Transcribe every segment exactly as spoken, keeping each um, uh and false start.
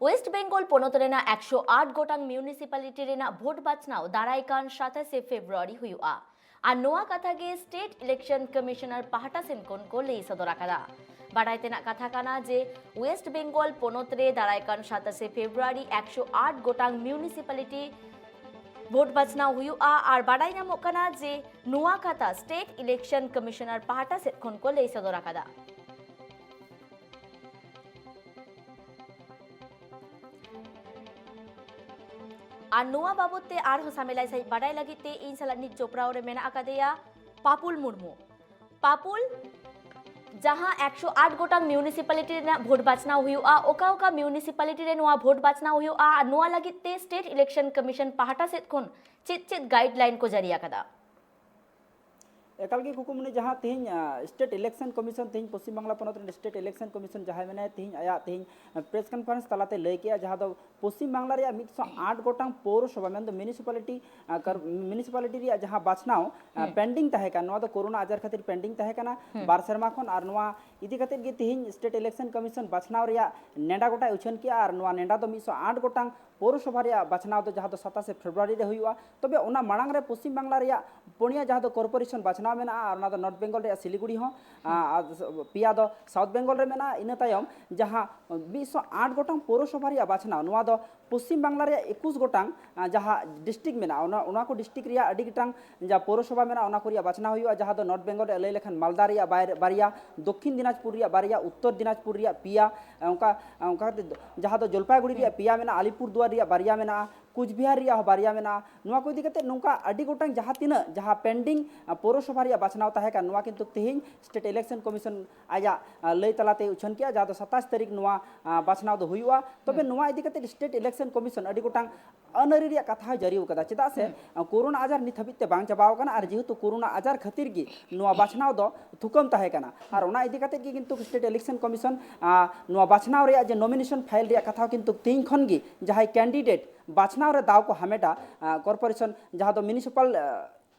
West Bengal ᱯᱚᱱᱚᱛ ᱨᱮᱱᱟᱜ ᱮᱠᱥᱚ ᱟᱴ ᱜᱚᱴᱟᱝ ᱢᱤᱭᱩᱱᱤᱥᱤᱯᱟᱞᱤᱴᱤ ᱨᱮᱱᱟᱜ ᱵᱷᱳᱴ ᱵᱟᱪᱷᱱᱟᱣ ᱫᱟᱨᱟᱭ ᱠᱟᱱ ᱥᱟᱛᱟᱥᱮ ᱯᱷᱮᱵᱽᱨᱩᱣᱟᱨᱤ ᱦᱩᱭᱩᱜᱼᱟ᱾ ᱟᱨ ᱱᱚᱣᱟ ᱠᱟᱛᱷᱟ ᱜᱮ ᱥᱴᱮᱴ ᱤᱞᱮᱠᱥᱚᱱ ᱠᱚᱢᱤᱥᱚᱱᱟᱨ ᱯᱟᱦᱴᱟ ᱥᱮᱱ ᱠᱷᱚᱱ ᱠᱚ ᱞᱟᱹᱭ ᱥᱚᱫᱚᱨ ᱟᱠᱟᱫᱟ᱾ ᱵᱟᱰᱟᱭ ᱛᱮᱱᱟᱜ ᱠᱟᱛᱷᱟ ᱠᱟᱱᱟ ᱡᱮ ᱳᱭᱮᱥᱴ ᱵᱮᱝᱜᱚᱞ ᱯᱚᱱᱚᱛ ᱨᱮ ᱫᱟᱨᱟᱭ ᱠᱟᱱ ᱥᱟᱛᱟᱥᱮ ᱯᱷᱮᱵᱽᱨᱩᱣᱟᱨᱤ ᱮᱠᱥᱚ ᱟᱴ ᱜᱚᱴᱟᱝ ᱢᱤᱭᱩᱱᱤᱥᱤᱯᱟᱞᱤᱴᱤ ᱵᱷᱳᱴ ᱵᱟᱪᱷᱱᱟᱣ ᱦᱩᱭᱩᱜᱼᱟ᱾ ᱟᱨ ᱵᱟᱰᱟᱭ ᱧᱟᱢᱚᱜ ᱠᱟᱱᱟ ᱡᱮ ᱱᱚᱣᱟ ᱠᱟᱛᱷᱟ ᱥᱴᱮᱴ ᱤᱞᱮᱠᱥᱚᱱ ᱠᱚᱢᱤᱥᱚᱱᱟᱨ ᱯᱟᱦᱴᱟ ᱥᱮᱫ ᱠᱷᱚᱱ ᱠᱚ ᱞᱟᱹᱭ ᱥᱚᱫᱚᱨ ᱟᱠᱟᱫᱟ᱾ ᱟᱨ ᱱᱚᱣᱟ ᱵᱟᱵᱚᱛ ᱛᱮ ᱟᱨᱦᱚᱸ ᱥᱟᱢᱮᱞᱟᱭ ᱥᱟᱺᱦᱤᱡ ᱵᱟᱰᱟᱭ ᱞᱟᱹᱜᱤᱫ ᱛᱮ ᱤᱧ ᱥᱟᱞᱟᱜ ᱱᱤᱛ ᱡᱚᱯᱲᱟᱣ ᱨᱮ ᱢᱮᱱᱟᱜ ᱟᱠᱟᱫᱮᱭᱟ ᱯᱟᱯᱩᱞ ᱢᱩᱨᱢᱩ᱾ ᱯᱟᱯᱩᱞ, ᱡᱟᱦᱟᱸ ᱮᱠᱥᱚ ᱟᱴ ᱜᱚᱴᱟᱝ ᱢᱤᱭᱩᱱᱤᱥᱤᱯᱟᱞᱤᱴᱤ ᱨᱮᱱᱟᱜ ᱵᱷᱳᱴ ᱵᱟᱪᱷᱱᱟᱣ ᱦᱩᱭᱩᱜᱼᱟ, ᱚᱠᱟ ᱚᱠᱟ ᱢᱤᱭᱩᱱᱤᱥᱤᱯᱟᱞᱤᱴᱤ ᱨᱮ ᱱᱚᱣᱟ ᱵᱷᱳᱴ ᱵᱟᱪᱷᱱᱟᱣ ᱦᱩᱭᱩᱜᱼᱟ ᱟᱨ ᱱᱚᱣᱟ ᱞᱟᱹᱜᱤᱫ ᱛᱮ ᱥᱴᱮᱴ ᱤᱞᱮᱠᱥᱚᱱ ᱠᱚᱢᱤᱥᱚᱱ ᱯᱟᱦᱴᱟ ᱥᱮᱫ ᱠᱷᱚᱱ ᱪᱮᱫ ᱪᱮᱫ ᱜᱟᱭᱤᱰᱞᱟᱭᱤᱱ ᱠᱚ ᱡᱟᱹᱨᱤ ᱟᱠᱟᱫᱟ? ᱮᱠᱟᱞ ᱜᱮ ᱠᱩᱠᱩᱢᱩᱱᱤ, ᱡᱟᱦᱟᱸ ᱛᱮᱦᱮᱧ, ᱟ, ᱥᱴᱮᱴ ᱤᱞᱮᱠᱥᱚᱱ ᱠᱚᱢᱤᱥᱚᱱ, ᱛᱮᱦᱮᱧ ᱯᱚᱥᱪᱤᱢ ᱵᱟᱝᱞᱟ ᱯᱚᱱᱚᱛ ᱨᱮᱱ ᱥᱴᱮᱴ ᱤᱞᱮᱠᱥᱚᱱ ᱠᱚᱢᱤᱥᱚᱱ ᱡᱟᱦᱟᱸᱭ ᱢᱮᱱᱟᱭᱟ, ᱛᱮᱦᱮᱧ ᱟᱭᱟᱜ ᱛᱮᱦᱮᱧ ᱯᱨᱮᱥ ᱠᱚᱱᱯᱷᱟᱨᱮᱱᱥ ᱛᱟᱞᱟᱛᱮ ᱞᱟᱹᱭ ᱠᱮᱜᱼᱟ, ᱡᱟᱦᱟᱸ ᱫᱚ ᱯᱚᱥᱪᱤᱢ ᱵᱟᱝᱞᱟ ᱨᱮᱭᱟᱜ ᱢᱤᱫᱥᱚ ᱟᱴ ᱜᱚᱴᱟᱝ ᱯᱳᱣᱨᱚᱥᱚᱵᱷᱟ, ᱢᱮᱱᱫᱚ ᱢᱤᱭᱩᱱᱤᱥᱤᱯᱟᱞᱤᱴᱤ, ᱟ, ᱠᱟᱨ-, ᱢᱤᱭᱩᱱᱤᱥᱤᱯᱟᱞᱤᱴᱤ ᱨᱮᱭᱟᱜ ᱡᱟᱦᱟᱸ ᱵᱟᱪᱷᱱᱟᱣ, ᱟ, ᱦᱩᱸ᱾ ᱯᱮᱱᱰᱤᱝ ᱛᱟᱦᱮᱸ ᱠᱟᱱ, ᱱᱚᱣᱟ ᱫᱚ ᱠᱳᱨᱳᱱᱟ ᱟᱡᱟᱨ ᱠᱷᱟᱹᱛᱤᱨ ᱯᱮᱱᱰᱤᱝ ᱛᱟᱦᱮᱸ ᱠᱟᱱᱟ ᱦᱩᱸ᱾ ᱵᱟᱨ ᱥᱮᱨᱢᱟ ᱠᱷᱚᱱ, ᱟᱨ ᱱᱚᱣᱟ ᱤᱫᱤ ᱠᱟᱛᱮᱫ ᱜᱮ ᱛᱮᱦᱮᱧ ᱥᱴᱮᱴ ᱤᱞᱮᱠᱥᱚᱱ ᱠᱚᱢᱤᱥᱚᱱ ᱵᱟᱪᱷᱱᱟᱣ ᱨᱮᱭᱟᱜ ᱱᱮᱰᱟ ᱜᱚᱴᱟᱭ ᱩᱪᱷᱟᱹᱱ ᱠᱮᱜᱼᱟ᱾ ᱟᱨ ᱱᱚᱣᱟ ᱱᱮᱰᱟ ᱫᱚ ᱢᱤᱫᱥᱚ ᱟᱴ ᱜᱚᱴᱟᱝ ᱯᱳᱣᱨᱚᱥᱚᱵᱷᱟ ᱨᱮᱭᱟᱜ ᱵᱟᱪᱷᱱᱟᱣ ᱫᱚ, ᱡᱟᱦᱟᱸ ᱫᱚ ᱥᱟᱛᱟᱥᱮ ᱯᱷᱮᱵᱽᱨᱩᱣᱟᱨᱤ ᱨᱮ ᱦᱩᱭᱩᱜᱼᱟ᱾ ᱛᱚᱵᱮ ᱚᱱᱟ ᱢᱟᱲᱟᱝ ᱨᱮ ᱯᱚᱥᱪᱤᱢ ᱵᱟᱝᱞᱟ ᱨᱮᱭᱟᱜ ᱯᱩᱱᱭᱟ ᱡᱟᱦᱟᱸ ᱫᱚ ᱠᱚᱨᱯᱳᱨᱮᱥᱚᱱ ᱵᱟᱪᱷᱱᱟᱣ ᱢᱮᱱᱟᱜᱼᱟ, ᱟᱨ ᱚᱱᱟ ᱫᱚ ᱱᱚᱨᱛᱷ ᱵᱮᱝᱜᱚᱞ ᱨᱮᱭᱟᱜ ᱥᱤᱞᱤᱜᱩᱲᱤ ᱦᱚᱸ, ᱟᱨ ᱯᱮᱭᱟ ᱫᱚ ᱥᱟᱣᱩᱛᱷ ᱵᱮᱝᱜᱚᱞ ᱨᱮ ᱢᱮᱱᱟᱜᱼᱟ᱾ ᱤᱱᱟᱹ ᱛᱟᱭᱚᱢ ᱡᱟᱦᱟᱸ ᱢᱤᱫᱥᱚ ᱟᱴ ᱜᱚᱴᱟᱝ ᱯᱳᱣᱨᱚᱥᱚᱵᱷᱟ ᱨᱮᱭᱟᱜ ᱵᱟᱪᱷᱱᱟᱣ, ᱱᱚᱣᱟ ᱫᱚ ᱯᱚᱥᱪᱤᱢ ᱵᱟᱝᱞᱟ ᱨᱮᱭᱟᱜ ᱮᱠᱩᱥ ᱜᱚᱴᱟᱝ, ᱟᱸ, ᱡᱟᱦᱟᱸ ᱰᱤᱥᱴᱨᱤᱠᱴ ᱢᱮᱱᱟᱜᱼᱟ, ᱚᱱᱟ, ᱚᱱᱟ ᱠᱚ ᱰᱤᱥᱴᱨᱤᱠᱴ ᱨᱮᱭᱟᱜ ᱟᱹᱰᱤ ᱜᱚᱴᱟᱝ ᱡᱟᱦᱟᱸ ᱯᱳᱣᱨᱚᱥᱚᱵᱷᱟ ᱢᱮᱱᱟᱜᱼᱟ, ᱚᱱᱟ ᱠᱚ ᱨᱮᱭᱟᱜ ᱵᱟᱪᱷᱱᱟᱣ ᱦᱩᱭᱩᱜᱼᱟ, ᱡᱟᱦᱟᱸ ᱫᱚ ᱱᱚᱨᱛᱷ ᱵᱮᱝᱜᱚᱞ ᱨᱮᱭᱟᱜ ᱞᱟᱹᱭ ᱞᱮᱠᱷᱟᱱ ᱢᱟᱞᱫᱟ ᱨᱮᱭᱟᱜ ᱵᱟᱭᱨᱮ-, ᱵᱟᱨᱭᱟ, ᱫᱚᱠᱠᱷᱤᱱ ᱫᱤᱱᱟᱡᱽᱯᱩᱨ ᱨᱮᱭᱟᱜ ᱵᱟᱨᱭᱟ, ᱩᱛᱛᱚᱨ ᱫᱤᱱᱟᱡᱽᱯᱩᱨ ᱨᱮᱭᱟᱜ ᱯᱮᱭᱟ, ᱚᱱᱠᱟ, ᱚᱱᱠᱟ ᱠᱟᱛᱮ ᱡᱟᱦᱟᱸ ᱫᱚ ᱡᱚᱞᱯᱟᱭᱜᱩᱲᱤ ᱨᱮᱭᱟᱜ ᱯᱮᱭᱟ ᱢᱮᱱᱟᱜᱼᱟ, ᱟᱞᱤᱯᱩᱨ ᱫᱩᱣᱟᱨ ᱨᱮᱭᱟᱜ ᱵᱟᱨᱭᱟ ᱢᱮᱱᱟᱜᱼᱟ, ᱠᱩᱪᱵᱤᱦᱟᱨ ᱨᱮᱭᱟᱜ ᱦᱚᱸ ᱵᱟᱨᱭᱟ ᱢᱮᱱᱟᱜᱼᱟ᱾ ᱱᱚᱣᱟ ᱠᱚ ᱤᱫᱤ ᱠᱟᱛᱮ ᱱᱚᱝᱠᱟ ᱟᱹᱰᱤ ᱜᱚᱴᱟᱝ ᱡᱟᱦᱟᱸ ᱛᱤᱱᱟᱹᱜ, ᱡᱟᱦᱟᱸ ᱯᱮᱱᱰᱤᱝ, ᱟ, ᱯᱳᱣᱨᱚᱥᱚᱵᱷᱟ ᱨᱮᱭᱟᱜ ᱵᱟᱪᱷᱱᱟᱣ ᱛᱟᱦᱮᱸ ᱠᱟᱱ, ᱱᱚᱣᱟ ᱠᱤᱱᱛᱩ ᱛᱮᱦᱮᱧ ᱥᱴᱮᱴ ᱤᱞᱮᱠᱥᱚᱱ ᱠᱚᱢᱤᱥᱚᱱ ᱟᱡᱟᱜ, ᱟ, ᱞᱟᱹᱭ ᱛᱟᱞᱟᱛᱮ ᱩᱪᱷᱟᱹᱱ ᱠᱮᱜᱼᱟ, ᱡᱟᱦᱟᱸ ᱫᱚ ᱥᱟᱛᱟᱥ ᱛᱟᱹᱨᱤᱠᱷ ᱱᱚᱣᱟ, ᱟ, ᱵᱟᱪᱷᱱᱟᱣ ᱫᱚ ᱦᱩᱭᱩᱜᱼᱟ᱾ ᱛᱚᱵᱮ ᱦᱩᱸ᱾ ᱱᱚᱣᱟ ᱤᱫᱤ ᱠᱟᱛᱮ ᱥᱴᱮᱴ ᱤᱞᱮᱠᱥᱚᱱ ᱠᱚᱢᱤᱥᱚᱱ ᱟᱹᱰᱤ ᱜᱚᱴᱟᱝ ᱟᱹᱱ ᱟᱹᱨᱤ ᱨᱮᱭᱟᱜ ᱠᱟᱛᱷᱟ ᱦᱚᱸᱭ ᱡᱟᱹᱨᱤ ᱟᱠᱟᱫᱟ, ᱪᱮᱫᱟᱜ ᱥᱮ, ᱦᱩᱸ᱾ ᱟ, ᱠᱳᱨᱳᱱᱟ ᱟᱡᱟᱨ ᱱᱤᱛ ᱦᱟᱹᱵᱤᱡ ᱛᱮ ᱵᱟᱝ ᱪᱟᱵᱟᱣ ᱟᱠᱟᱱᱟ, ᱟᱨ ᱡᱮᱦᱮᱛᱩ ᱠᱳᱨᱳᱱᱟ ᱟᱡᱟᱨ ᱠᱷᱟᱹᱛᱤᱨ ᱜᱮ ᱱᱚᱣᱟ ᱵᱟᱪᱷᱱᱟᱣ ᱫᱚ ᱛᱷᱩᱠᱟᱹᱢ ᱛᱟᱦᱮᱸ ᱠᱟᱱᱟ᱾ ᱟᱨ ᱚᱱᱟ ᱤᱫᱤ ᱠᱟᱛᱮ ᱜᱮ ᱠᱤᱱᱛᱩ ᱥᱴᱮᱴ ᱤᱞᱮᱠᱥᱚᱱ ᱠᱚᱢᱤᱥᱚᱱ, ᱟ, ᱱᱚᱣᱟ ᱵᱟᱪᱷᱱᱟᱣ ᱨᱮᱭᱟᱜ ᱡᱮ ᱱᱚᱢᱤᱱᱮᱥᱚᱱ ᱯᱷᱟᱭᱤᱞ ᱨᱮᱭᱟᱜ ᱠᱟᱛᱷᱟ ᱦᱚᱸ ᱠᱤᱱᱛᱩ ᱛᱮᱦᱮᱧ ᱠᱷᱚᱱ ᱜᱮ ᱡᱟᱦᱟᱸᱭ ᱠᱮᱱᱰᱤᱰᱮᱴ ᱵᱟᱪᱷᱱᱟᱣ ᱨᱮ ᱫᱟᱣ ᱠᱚ ᱦᱟᱢᱮᱴᱟ, ᱟ, ᱠᱚᱨᱯᱳᱨᱮᱥᱚᱱ ᱡᱟᱦᱟᱸ ᱫᱚ ᱢᱤᱭᱩᱱᱤᱥᱤᱯᱟᱞ, ᱟ,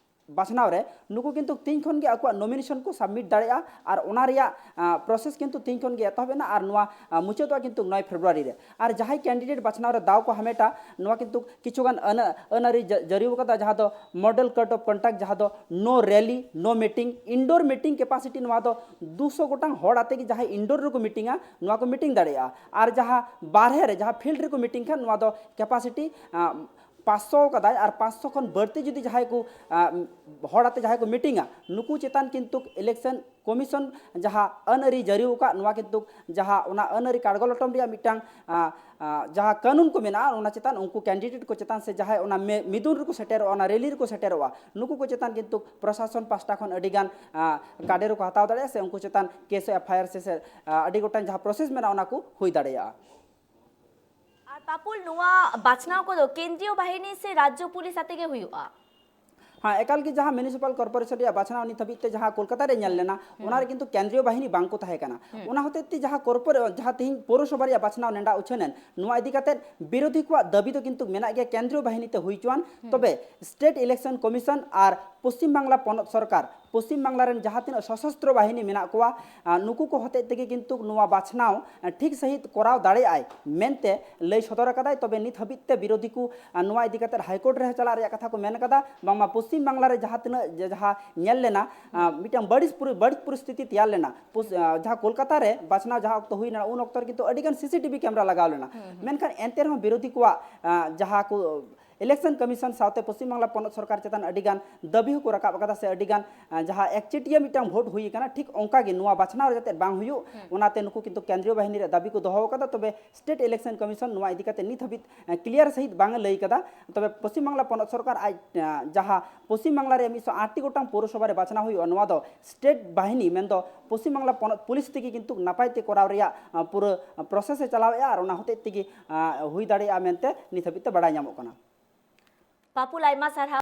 ᱵᱟᱪᱷᱱᱟᱣ ᱨᱮ ᱱᱩᱠᱩ ᱠᱤᱱᱛᱩ ᱛᱤᱦᱤᱧ ᱠᱷᱚᱱ ᱜᱮ ᱟᱠᱚᱣᱟᱜ ᱱᱚᱢᱤᱱᱮᱥᱚᱱ ᱠᱚ ᱥᱟᱵᱢᱤᱴ ᱫᱟᱲᱮᱭᱟᱜᱼᱟ᱾ ᱟᱨ ᱚᱱᱟ ᱨᱮᱭᱟᱜ ᱯᱨᱚᱥᱮᱥ ᱠᱤᱱᱛᱩ ᱛᱤᱦᱤᱧ ᱠᱷᱚᱱ ᱜᱮ ᱮᱛᱚᱦᱚᱵ ᱮᱱᱟ ᱟᱨ ᱱᱚᱣᱟ ᱢᱩᱪᱟᱹᱫᱚᱜᱼᱟ ᱠᱤᱱᱛᱩ ᱱᱚᱭ ᱯᱷᱮᱵᱽᱨᱩᱣᱟᱨᱤ ᱨᱮ᱾ ᱟᱨ ᱡᱟᱦᱟᱸᱭ ᱠᱮᱱᱰᱤᱰᱮᱴ ᱵᱟᱪᱷᱱᱟᱣ ᱨᱮ ᱫᱟᱣ ᱠᱚ ᱦᱟᱢᱮᱴᱟ, ᱱᱚᱣᱟ ᱠᱤᱱᱛᱩ ᱠᱤᱪᱷᱩᱜᱟᱱ ᱟᱹᱱ ᱟᱹᱱ ᱟᱹᱨᱤ ᱡᱟᱹᱨᱤ ᱟᱠᱟᱫᱟ, ᱡᱟᱦᱟᱸ ᱫᱚ ᱢᱚᱰᱮᱞ ᱠᱳᱰ ᱚᱯᱷ ᱠᱚᱱᱰᱟᱠᱴ, ᱡᱟᱦᱟᱸ ᱫᱚ ᱱᱳ ᱨᱮᱞᱤ, no meeting, Indore meeting capacity, ᱱᱚᱣᱟ ᱫᱚ ᱫᱩᱥᱚ ᱜᱚᱴᱟᱝ ᱦᱚᱲ ᱟᱛᱮ ᱜᱮ ᱡᱟᱦᱟᱸᱭ ᱤᱱᱰᱳᱨ ᱨᱮᱠᱚ ᱢᱤᱴᱤᱝᱟ, ᱱᱚᱣᱟ ᱠᱚ ᱢᱤᱴᱤᱝ ᱫᱟᱲᱮᱭᱟᱜᱼᱟ᱾ ᱟᱨ ᱡᱟᱦᱟᱸ ᱵᱟᱨᱦᱮ ᱨᱮ ᱡᱟᱦᱟᱸ ᱯᱷᱤᱞᱰ ᱨᱮᱠᱚ ᱢᱤᱴᱤᱝ ᱠᱷᱟᱱ, ᱱᱚᱣᱟ ᱫᱚ ᱠᱮᱯᱟᱥᱤᱴᱤ ᱯᱟᱸᱪᱥᱚ ᱠᱟᱫᱟᱭ᱾ ᱟᱨ ᱯᱟᱸᱪᱥᱚ ᱠᱷᱚᱱ ᱵᱟᱹᱲᱛᱤ ᱡᱩᱫᱤ ᱡᱟᱦᱟᱸᱭ ᱠᱚ ᱦᱚᱲ ᱟᱛᱮ ᱡᱟᱦᱟᱸᱭ ᱠᱚ ᱢᱤᱴᱤᱝᱟ, ᱱᱩᱠᱩ ᱪᱮᱛᱟᱱ ᱠᱤᱱᱛᱩ ᱤᱞᱮᱠᱥᱚᱱ ᱠᱚᱢᱤᱥᱚᱱ ᱡᱟᱦᱟᱸ ᱟᱹᱱ ᱟᱹᱨᱤ ᱡᱟᱹᱨᱤ ᱟᱠᱟᱫ, ᱱᱚᱣᱟ ᱠᱤᱱᱛᱩ ᱡᱟᱦᱟᱸ ᱚᱱᱟ ᱟᱹᱱ ᱟᱹᱨᱤ ᱠᱟᱲᱜᱚ ᱞᱚᱴᱚᱢ ᱨᱮᱭᱟᱜ ᱢᱤᱫᱴᱟᱝ ᱡᱟᱦᱟᱸ ᱠᱟᱹᱱᱩᱱ ᱠᱚ ᱢᱮᱱᱟᱜᱼᱟ, ᱚᱱᱟ ᱪᱮᱛᱟᱱ ᱩᱱᱠᱩ ᱠᱮᱱᱰᱤᱰᱮᱴ ᱠᱚ ᱪᱮᱛᱟᱱ ᱥᱮ ᱡᱟᱦᱟᱸᱭ ᱚᱱᱟ ᱢᱤᱫᱩᱱ ᱨᱮᱠᱚ ᱥᱮᱴᱮᱨᱚᱜᱼᱟ, ᱚᱱᱟ ᱨᱮᱞᱤ ᱨᱮᱠᱚ ᱥᱮᱴᱮᱨᱚᱜᱼᱟ, ᱱᱩᱠᱩ ᱠᱚ ᱪᱮᱛᱟᱱ ᱠᱤᱱᱛᱩ ᱯᱨᱚᱥᱟᱥᱚᱱ ᱯᱟᱦᱴᱟ ᱠᱷᱚᱱ ᱟᱹᱰᱤᱜᱟᱱ ᱠᱟᱰᱮ ᱨᱮᱠᱚ ᱦᱟᱛᱟᱣ ᱫᱟᱲᱮᱭᱟᱜᱼᱟ ᱥᱮ ᱩᱱᱠᱩ ᱪᱮᱛᱟᱱ ᱠᱮᱥ ᱮᱯᱷ ᱟᱭ ᱟᱨ ᱥᱮ ᱟᱹᱰᱤ ᱜᱚᱴᱟᱝ ᱡᱟᱦᱟᱸ ᱯᱨᱚᱥᱮᱥ ᱢᱮᱱᱟᱜᱼᱟ, ᱚᱱᱟ ᱠᱚ ᱦᱩᱭ ᱫᱟᱲᱮᱭᱟᱜᱼᱟ᱾ ᱟᱨ ᱯᱟᱯᱩᱞ, ᱱᱚᱣᱟ ᱵᱟᱪᱷᱱᱟᱣ ᱠᱚᱫᱚ ᱠᱮᱱᱫᱨᱤᱭᱚ ᱵᱟᱦᱤᱱᱤ ᱥᱮ ᱨᱟᱡᱽᱡᱚ ᱯᱩᱞᱤᱥ ᱟᱛᱮ ᱜᱮ ᱦᱩᱭᱩᱜᱼᱟ? ᱦᱮᱸ, ᱮᱠᱟᱞ ᱜᱮ ᱡᱟᱦᱟᱸ ᱢᱤᱭᱩᱱᱤᱥᱤᱯᱟᱞ ᱠᱚᱨᱯᱳᱨᱮᱥᱚᱱ ᱨᱮᱭᱟᱜ ᱵᱟᱪᱷᱱᱟᱣ ᱱᱤᱛ ᱦᱟᱹᱵᱤᱡ ᱛᱮ ᱡᱟᱦᱟᱸ ᱠᱳᱞᱠᱟᱛᱟ ᱨᱮ ᱧᱮᱞ ᱞᱮᱱᱟ, ᱚᱱᱟ ᱨᱮ ᱠᱤᱱᱛᱩ ᱠᱮᱱᱫᱨᱤᱭᱚ ᱵᱟᱦᱤᱱᱤ ᱵᱟᱝ ᱠᱚ ᱛᱟᱦᱮᱸ ᱠᱟᱱᱟ᱾ ᱚᱱᱟ ᱦᱚᱛᱮᱡ ᱛᱮ ᱡᱟᱦᱟᱸ ᱠᱚᱨᱯᱳᱨᱮ ᱡᱟᱦᱟᱸ ᱛᱮᱦᱮᱧ ᱯᱳᱨᱚᱥᱚᱵᱷᱟ ᱨᱮᱭᱟᱜ ᱵᱟᱪᱷᱱᱟᱣ ᱱᱮᱰᱟ ᱩᱪᱷᱟᱹᱱ ᱮᱱ, ᱱᱚᱣᱟ ᱤᱫᱤ ᱠᱟᱛᱮ ᱵᱤᱨᱳᱫᱷᱤ ᱠᱚᱣᱟᱜ ᱫᱟᱹᱵᱤ ᱫᱚ ᱠᱤᱱᱛᱩ ᱢᱮᱱᱟᱜ ᱜᱮᱭᱟ ᱠᱮᱱᱫᱨᱤᱭᱚ ᱵᱟᱦᱤᱱᱤ ᱛᱮ ᱦᱩᱭ ᱦᱚᱪᱚᱣᱟᱱ᱾ ᱛᱚᱵᱮ ᱥᱴᱮᱴ ᱤᱞᱮᱠᱥᱚᱱ ᱠᱚᱢᱤᱥᱚᱱ ᱟᱨ ᱯᱚᱥᱪᱤᱢ ᱵᱟᱝᱞᱟ ᱯᱚᱱᱚᱛ ᱥᱚᱨᱠᱟᱨ, ᱯᱚᱥᱪᱤᱢ ᱵᱟᱝᱞᱟ ᱨᱮᱱ ᱡᱟᱦᱟᱸ ᱛᱤᱱᱟᱹᱜ ᱥᱚᱥᱚᱥᱛᱨᱚ ᱵᱟᱦᱤᱱᱤ ᱢᱮᱱᱟᱜ ᱠᱚᱣᱟ, ᱱᱩᱠᱩ ᱠᱚ ᱦᱚᱛᱮᱡ ᱛᱮᱜᱮ ᱠᱤᱱᱛᱩ ᱱᱚᱣᱟ ᱵᱟᱪᱷᱱᱟᱣ ᱴᱷᱤᱠ ᱥᱟᱺᱦᱤᱡ ᱠᱚᱨᱟᱣ ᱫᱟᱲᱮᱭᱟᱜᱼᱟᱭ ᱢᱮᱱᱛᱮ ᱞᱟᱹᱭ ᱥᱚᱫᱚᱨ ᱟᱠᱟᱫᱟᱭ᱾ ᱛᱚᱵᱮ ᱱᱤᱛ ᱦᱟᱹᱵᱤᱡ ᱛᱮ ᱵᱤᱨᱳᱫᱷᱤ ᱠᱚ ᱱᱚᱣᱟ ᱤᱫᱤ ᱠᱟᱛᱮ ᱦᱟᱭᱠᱳᱨᱴ ᱨᱮ ᱪᱟᱞᱟᱜ ᱨᱮᱭᱟᱜ ᱠᱟᱛᱷᱟ ᱠᱚ ᱢᱮᱱ ᱟᱠᱟᱫᱟ᱾ ᱵᱟᱝᱢᱟ ᱯᱚᱥᱪᱤᱢ ᱵᱟᱝᱞᱟ ᱨᱮ ᱡᱟᱦᱟᱸ ᱛᱤᱱᱟᱹᱜ ᱡᱟᱦᱟᱸ ᱧᱮᱞ ᱞᱮᱱᱟ, ᱢᱤᱫᱴᱟᱝ ᱵᱟᱹᱲᱤᱡ ᱵᱟᱹᱲᱤᱡ ᱯᱚᱨᱤᱥᱛᱷᱤᱛᱤ ᱛᱮᱭᱟᱨ ᱞᱮᱱᱟ᱾ ᱡᱟᱦᱟᱸ ᱠᱳᱞᱠᱟᱛᱟ ᱨᱮ ᱵᱟᱪᱷᱱᱟᱣ ᱡᱟᱦᱟᱸ ᱚᱠᱛᱚ ᱦᱩᱭ ᱞᱮᱱᱟ, ᱩᱱ ᱚᱠᱛᱚ ᱨᱮ ᱠᱤᱱᱛᱩ ᱟᱹᱰᱤᱜᱟᱱ ᱥᱤᱥᱤᱴᱤᱵᱷᱤ ᱠᱮᱢᱮᱨᱟ ᱞᱟᱜᱟᱣ ᱞᱮᱱᱟ᱾ ᱢᱮᱱᱠᱷᱟᱱ ᱮᱱᱛᱮ ᱨᱮᱦᱚᱸ ᱵᱤᱨᱳᱫᱷᱤ ᱠᱚᱣᱟᱜ ᱡᱟᱦᱟᱸ ᱠᱚ ᱤᱞᱮᱠᱥᱚᱱ ᱠᱚᱢᱤᱥᱚᱱ ᱥᱟᱶᱛᱮ ᱯᱚᱥᱪᱤᱢ ᱵᱟᱝᱞᱟ ᱯᱚᱱᱚᱛ ᱥᱚᱨᱠᱟᱨ ᱪᱮᱛᱟᱱ ᱟᱹᱰᱤᱜᱟᱱ ᱫᱟᱹᱵᱤ ᱦᱚᱸᱠᱚ ᱨᱟᱠᱟᱵ ᱟᱠᱟᱫᱟ ᱥᱮ ᱟᱹᱰᱤᱜᱟᱱ ᱡᱟᱦᱟᱸ ᱮᱠᱪᱮᱴᱤᱭᱟᱹ ᱢᱤᱫᱴᱟᱝ ᱵᱷᱳᱴ ᱦᱩᱭ ᱟᱠᱟᱱᱟ, ᱴᱷᱤᱠ ᱚᱱᱠᱟ ᱜᱮ ᱱᱚᱣᱟ ᱵᱟᱪᱷᱱᱟᱣ ᱨᱮ ᱡᱟᱛᱮ ᱵᱟᱝ ᱦᱩᱭᱩᱜ, ᱚᱱᱟᱛᱮ ᱱᱩᱠᱩ ᱠᱤᱱᱛᱩ ᱠᱮᱱᱫᱨᱤᱭᱚ ᱵᱟᱦᱤᱱᱤ ᱨᱮ ᱫᱟᱹᱵᱤ ᱠᱚ ᱫᱚᱦᱚ ᱟᱠᱟᱫᱟ᱾ ᱛᱚᱵᱮ ᱥᱴᱮᱴ ᱤᱞᱮᱠᱥᱚᱱ ᱠᱚᱢᱤᱥᱚᱱ ᱱᱚᱣᱟ ᱤᱫᱤ ᱠᱟᱛᱮ ᱱᱤᱛ ᱦᱟᱹᱵᱤᱡ ᱠᱞᱤᱭᱟᱨ ᱥᱟᱺᱦᱤᱡ ᱵᱟᱝ ᱮ ᱞᱟᱹᱭ ᱟᱠᱟᱫᱟ᱾ ᱛᱚᱵᱮ ᱯᱚᱥᱪᱤᱢ ᱵᱟᱝᱞᱟ ᱯᱚᱱᱚᱛ ᱥᱚᱨᱠᱟᱨ ᱟᱡ ᱡᱟᱦᱟᱸ ᱯᱚᱥᱪᱤᱢ ᱵᱟᱝᱞᱟ ᱨᱮᱭᱟᱜ ᱢᱤᱫᱥᱚ ᱟᱴ ᱴᱤ ᱜᱚᱴᱟᱝ ᱯᱳᱨᱚᱥᱚᱵᱷᱟ ᱨᱮ ᱵᱟᱪᱷᱱᱟᱣ ᱦᱩᱭᱩᱜᱼᱟ, ᱱᱚᱣᱟ ᱫᱚ ᱥᱴᱮᱴ ᱵᱟᱦᱤᱱᱤ ᱢᱮᱱᱫᱚ ᱯᱚᱥᱪᱤᱢ ᱵᱟᱝᱞᱟ ᱯᱚᱱᱚᱛ ᱯᱩᱞᱤᱥ ᱛᱮᱜᱮ ᱠᱤᱱᱛᱩ ᱱᱟᱯᱟᱭ ᱛᱮ ᱠᱚᱨᱟᱣ ᱨᱮᱭᱟᱜ ᱯᱩᱨᱟᱹ ᱯᱨᱚᱥᱮᱥ ᱮ ᱪᱟᱞᱟᱣᱮᱫᱼᱟ ᱟᱨ ᱚᱱᱟ ᱦᱚᱛᱮᱡ ᱛᱮᱜᱮ ᱦᱩᱭ ᱫᱟᱲᱮᱭᱟᱜᱼᱟ ᱢᱮᱱᱛᱮ ᱱᱤᱛ ᱦᱟᱹᱵᱤᱡ ᱛᱮ ᱵᱟᱲᱟᱭ ᱧᱟᱢᱚᱜ ᱠᱟᱱᱟ᱾ ᱯᱟᱯᱩᱞ, ᱟᱭᱢᱟ ᱥᱟᱨᱦᱟᱣ᱾